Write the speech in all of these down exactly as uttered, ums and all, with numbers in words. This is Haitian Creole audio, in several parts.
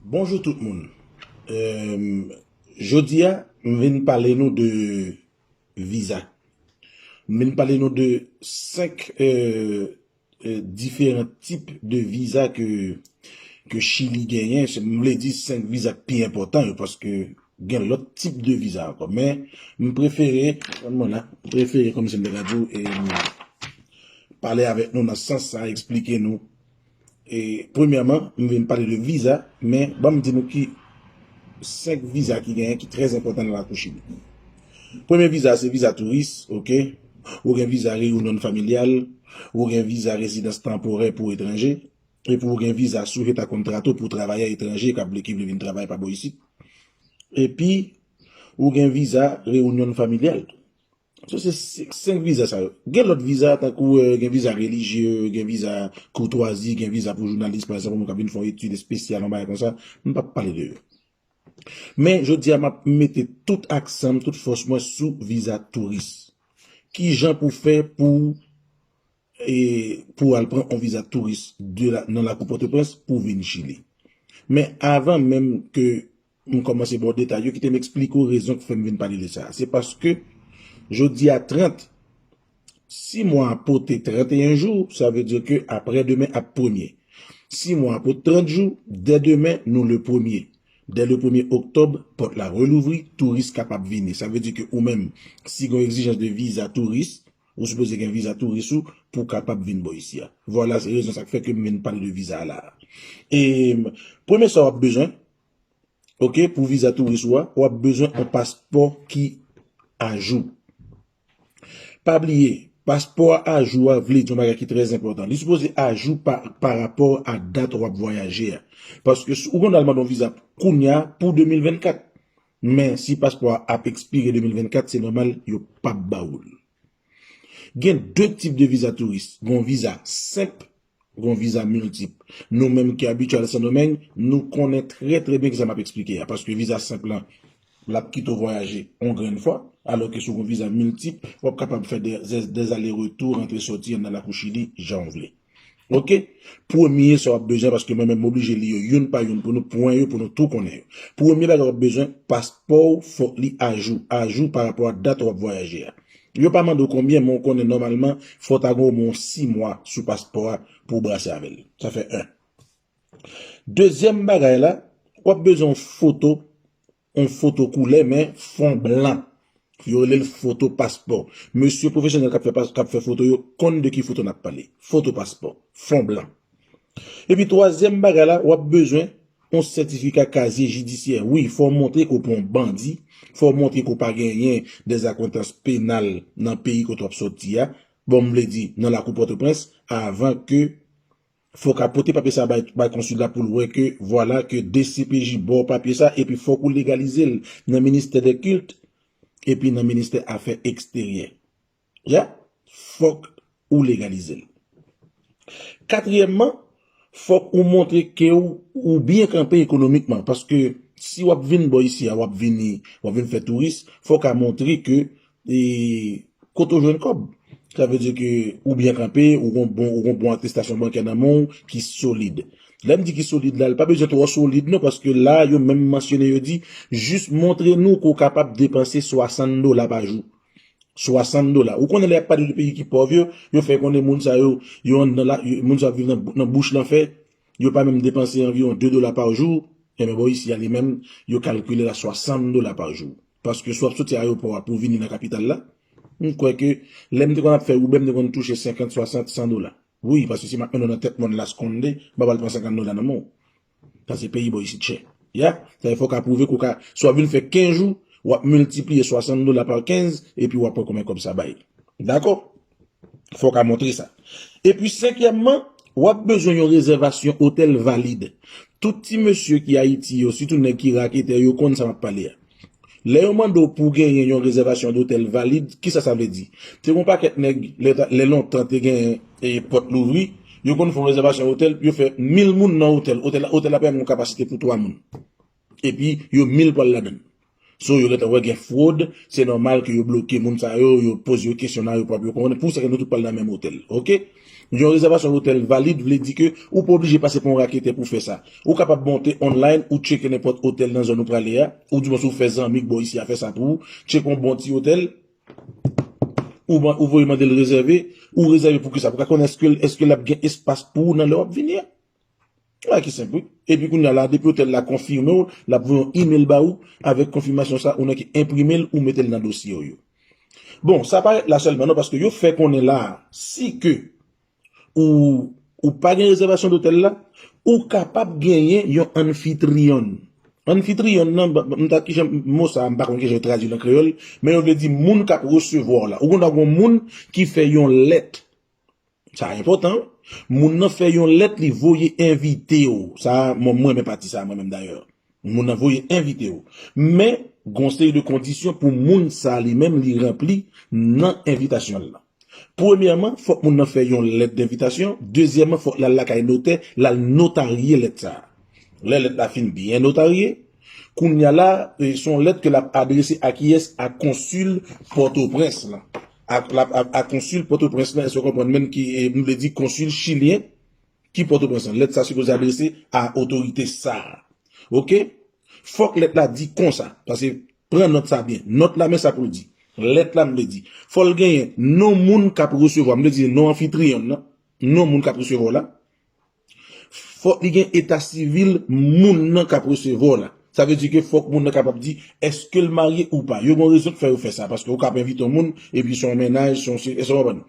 Bonjou tout moun. Em, jodi a, m vin pale nou de viza. M vin pale nou de senk, eh, eh, diferan tip de viza ke, ke Chili genyen. Se, m vle di senk viza k pi enpòtan yo, paske gen lòt tip de viza ankò. Men, m prefere, m prefere, kòmsi m te ka di w, em, pale avèk nou nan sans sa, eksplike nou. E, premyèman, m vin pale de viza, men ban m di nou ki senk viza ki genyen ki trè enpòtan nan lakou Chili. Premye viza, se viza touris, oke? Ou gen viza reyinyon familyal, ou gen viza rezidans tanporè pou etranje, epi ou gen viza sujeto a contrato pou travayè etranje k ap vle, ki vle vin travay pa bò isit. Epi, ou gen viza reyinyon familyal. So, se se- senk viza sa yo. Gen lòt viza, tankou, eh, gen viza relijye, gen viza koutwazi, gen viza pou jounalis, pa egzanp, moun k ap vin fè yon etid espesyal, yon bagay konsa. M p ap pale de yo. Men, jodi a, m ap mete tout aksan m, tout fòs mwen sou viza touris. Ki jan pou fè pou, e, pou al pran yon viza touris de la, nan lakou Pòtoprens pou vin Chili? Men avan menm ke m kòmanse ba w detay yo, kite m eksplike w rezon k fè m vin pale de sa. Se paske jodi a trant, si mwa a pote trannteyen jou, sa vle di ke aprè demen ap premye. Si mwa a pote trant jou, dè demen, nou le premye. Dè le premye oktòb, pòt la relouvri, touris kapab vini. Sa vle di ke ou menm, si gen egzijans de viza touris, ou sipoze gen viza touris ou pou w kapab vin bò isi a. Vwala, se rezon sa k fè ke m vin pale de viza a la a. E, premye sa w ap bezwen, oke, pou viza touris ou a, w ap bezwen yon paspò ki ajou. Pa bliye, paspò a ajou a vle di yon bagay ki trè enpòtan. Li sipoze ajou pa, pa rapò a dat w ap vwayaje a. Paske si ou konn al mande yon viza kounye a pou de mil vennkat. Men si paspò a ap ekspire de mil vennkat, se nòmal yo p ap ba ou l. Gen de tip de viza touris. Gen yon viza senp, gen yon viza miltip. Nou menm ki abitye al Sendomeng, nou konnen trè, trè byen kisa m ap eksplike a. Paske viza senp lan, l ap kite w vwayaje yon grenn fwa, alò ke si w gen yon viza miltip, w ap kapab fè de, de, de zale retou, rantre sòti anndan lakou Chili, jan w vle. Oke? Premye sa w ap bezwen, paske mwen menm m oblije li yo youn pa youn pou nou, pwen yo pou nou tou konnen yo. Premye bagay w ap bezwen, paspò w fòk li ajou. Ajou pa rapò a dat w ap vwayaje a. Yo pa mande w konbyen, men w konnen nòmalman, fò w ta gen omwen sis mwa sou paspò a pou w brase avè l. Sa fè en. Dezyèm bagay la, w ap bezwen yon foto, yon foto koulè, men fon blan. Yo rele l foto paspò. Mesye pwofesyonèl k ap fè pas-, k ap fè foto yo konn de ki foto n ap pale. Foto paspò, fon blan. Epi twazyèm bagay la, w ap bezwen yon sètifika kazye jidisyè. Wi, fò w montre ke w pa yon bandi, fò w montre ke w pa genyen dèzakwentans penal nan peyi kote w ap sòti a. Bon, m vle di, nan lakou Pòtoprens, avan ke fò w ka pote papye sa bay, bay konsila pou l wè ke, vwala, ke D C P J ba w papye sa, epi fòk ou legalize l nan ministè dè kilt, epi nan ministè afè eksteryè. Ya, fòk ou legalize l. Katriyèmman, fòk ou montre ke w, ou byen kanpe ekonomikman, paske si w ap vin bò isi a, w ap vini, w ap vin fè touris, fò w ka montre ke, e, kote w jwenn kòb. Sa vle di ke ou byen kanpe, ou gon bon, ou gon bon atestasyon bankè nan men w ki solid. Lè m di ki solid la, li pa bezwen twò solid non, paske la, yo menm mansyone, yo di, jis montre nou ke w kapab depanse swasant dola pa jou. Swasant dola. Ou konnen lè y ap pale de peyi ki pòv yo, yo fè konnen moun sa yo, yo anndan la, yo, moun sa yo ap viv nan, nan bouch lanfè, yo pa menm depanse anviwon de dola pa jou, enben bò isi a li menm, yo kalkile l a swasant dola pa jou. Paske si w ap soti ayewopò a pou w vini nan kapital la, m kwè ke lè m te konn ap fè Uber, m te konn touche senkant, swasant, san dola. Wi, paske si m ap mennen w nan tèt mòn Las Condes, m pa pral pran senkant dola nan men w. Sa se peyi bò isit chè. Ya, sa fè fò w ka pwouve ke w ka, si w ap vin fè kenz jou, w ap miltipliye swasant dola pa kenz, epi w ap wè konbyen kòb sa bay. Dakò? Fò w ka montre sa. Epi senkyèmman, w ap bezwen yon rezèvasyon otèl valid. Tout ti mesye ki Ayiti yo, sitou nèg ki raketè, yo konn sa m ap pale a. Lè yo mande w pou w genyen yon rezèvasyon dotèl valid, kisa sa vle di? Te gen yon pakèt nèg, lè, lè lontan te genyen, e, pòt louvri, yo konn fè yon rezèvasyon otèl, yo fè mil moun nan otèl. Otèl, otèl la pa gen yon kapasite pou twa moun. Epi, yo mil pral ladan l. So, yo gentan wè gen fwod, se nòmal ke yo bloke moun sa yo, yo poze yo kesyon nan ayewopò pou yo konprann. Pou sa ke nou tout pral nan menm otèl, oke? Yon rezèvasyon lotèl valid vle di ke ou pa oblije pase pa yon raketè pou fè sa. Ou kapab monte online, ou tcheke nenpòt otèl nan zòn ou prale a, ou di mwen si ou fè zanmi k bò isi a fè sa pou ou, tcheke yon bon ti otèl, ou, ban- ou voye mande l rezève, ou rezève pou ki sa? Pou ka konnen èske, èske l ap gen espas pou ou nan lè w ap vini a. Bagay ki senp, wi. Epi kounye a la, depi otèl la konfime w, l ap voye yon email ba ou avèk konfimasyon sa, ou nan ki enprime l, ou mete l nan dosye w yo. Bon, sa pa rete la sèlman non, paske yo fè konnen la, si ke ou, ou pa gen rezèvasyon dotèl la, ou kapab genyen yon anfitriyon. Anfitriyon nan, ba- m ta kijan mo sa, m pa konn kijan yo tradui l an kreyòl, men yo vle di moun k ap resevwa w la. Ou konn gen moun ki fè yon lèt. Sa enpòtan, wi. Moun nan fè yon lèt, li voye envite w. Sa, mwen, mwen renmen pati sa, mwen menm dayè. Moun nan voye envite w. Men, gon seri de kondisyon pou moun sa li menm li ranpli nan envitasyon l lan. Premyèman, fòk moun nan fè yon lèt denvitasyon. Dezyèmman, fòk l al lakay notè, l al notarye lèt sa a. Lè lèt la fin byen notarye, kounye a la, e, se yon lèt ke l ap adrese a kiyès? A konsil Pòtoprens lan. A, l ap- a, a konsil Pòtoprens lan, èske w konprann menm ki, e, nou vle di konsil chilyen ki Pòtoprens lan. Lèt sa sipoze adrese a otorite sa a. Oke? Fòk lèt la di konsa, paske pran nòt sa byen. Nòt la, men sa pou l di. Lèt la, m vle di. Fò l genyen non moun k ap resevwa, m vle di non anfitriyon nan, non moun k ap resevwa w la. Fòk li gen eta sivil moun nan k ap resevwa w la. Sa vle di ke fòk moun nan kapab di èske l marye ou pa. Yo gen rezon k fè yo fè sa, paske ou ka ap envite yon moun, epi se yon mennaj, se yon se, èske w konprann?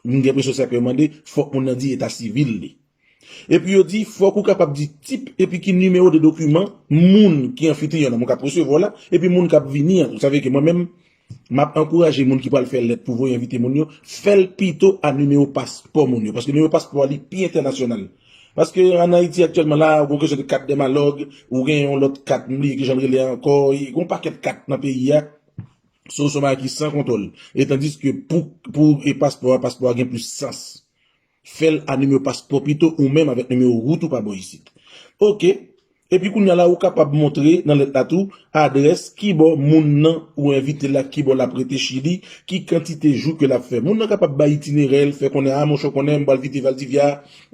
M gen enpresyon se sa ke yo mande, fòk moun nan di eta sivil li. Epi yo di, fòk ou kapab di tip epi ki nimewo de dokiman moun ki anfitriyon nan, moun k ap resevwa w la, epi moun k ap vini an tou. Sa vle di ke mwen menm, m ap ankouraje moun ki pral fè lèt pou voye envite moun yo, fè l pito a nimewo paspò moun yo, paske nimewo paspò a li pi entènasyonal. Paske ann Ayiti aktyèlman la, ou gen kesyon de kat dèmalòg, ou gen yon lòt kat, m bliye kijan l rele ankò, e gen yon pakèt kat nan peyi a, so, se yon bagay ki san kontwòl. E tandiske pou, pou e paspò a, paspò a gen plis sans. Fè l a nimewo paspò pito ou menm avèk nimewo wout ou pa bò isit. Oke. Epi kounye a la, ou kapab montre nan lèt la tou adrès kibò moun nan ou envite la, kibò l ap rete Chili, ki kantite jou ke l ap fè. Moun nan kapab bay itinerè l, fè konnen, a, monchè, w konnen, m pral vizite Valdivia,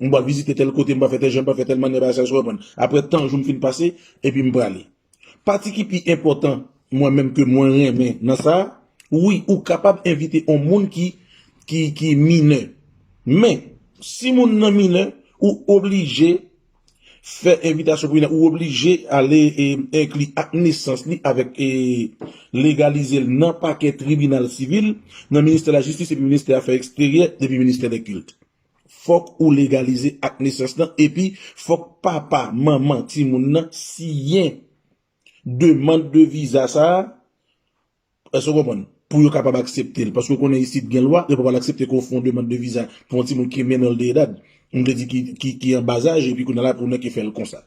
m pral vizite tèl kote, m pral fè tèl jan, m pral fè tèl mannyè, bagay sa yo, w konprann. Apre tan jou m fin pase, epi m prale. Pati ki pi enpòtan, mwen menm ke mwen renmen nan sa, wi, ou kapab envite yon moun ki, ki, ki minè. Men, si moun nan minè, ou oblije fè envitasyon pou minè, ou oblije ale e, enkli ak nesans li avèk e, legalize l nan pakè tribinal sivil, nan ministè lajistis epi ministè afè eksteryè, epi ministè dè kilt. Fòk ou legalize ak nesans lan, epi fòk papa, manman, timoun nan siyen demann de viza sa a, èske w konprann? Pou yo kapab aksepte l. Paske w konnen isit gen lwa, yo pa pral aksepte ke w fè yon demann de viza pou yon timoun ki menor de edad. M vle di ki, ki, ki an ba zaj, epi kounye a la pou nèg ki fè l konsa.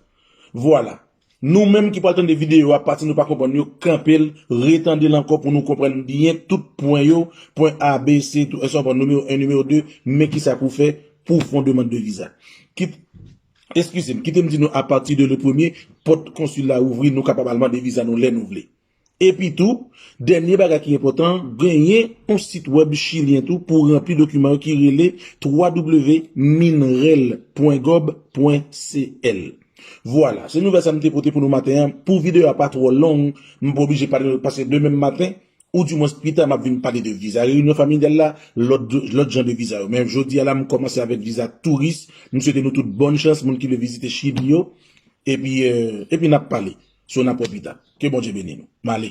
Vwala. Nou menm ki pral tande videyo a, pati nou pa konprann yo, kanpe l, retande l ankò pou nou konprann byen tout pwen yo, pwen A, B, C, tou, èske w konprann, nimewo en, nimewo de, men kisa pou w fè pou w fè yon demann de viza. Kit, eskize m, kite m di nou, apati de le premye, pòt konsil la ouvri, nou kapab al mande viza nou lè nou vle. Epi tou, dènye bagay ki enpòtan, genyen yon sit wèb chilyen tou pou ranpli dokiman yo ki rele w w w minrel pwen gov pwen c l. Vwala, se nouvèl sa m te pote pou nou maten an. Pou videyo a pa twò long, m pa oblije pale pase demen maten, ou dimwens pita m ap vin pale de viza reyinyon familyal la, lòt, lòt jan de viza yo. Men jodi a la, m kòmanse avèk viza touris. M swete nou tout bòn chans, moun ki vle vizite Chili yo. Epi, euh, epi n ap pale. So n ap wè pita. Ke Bondye beni nou. M ale.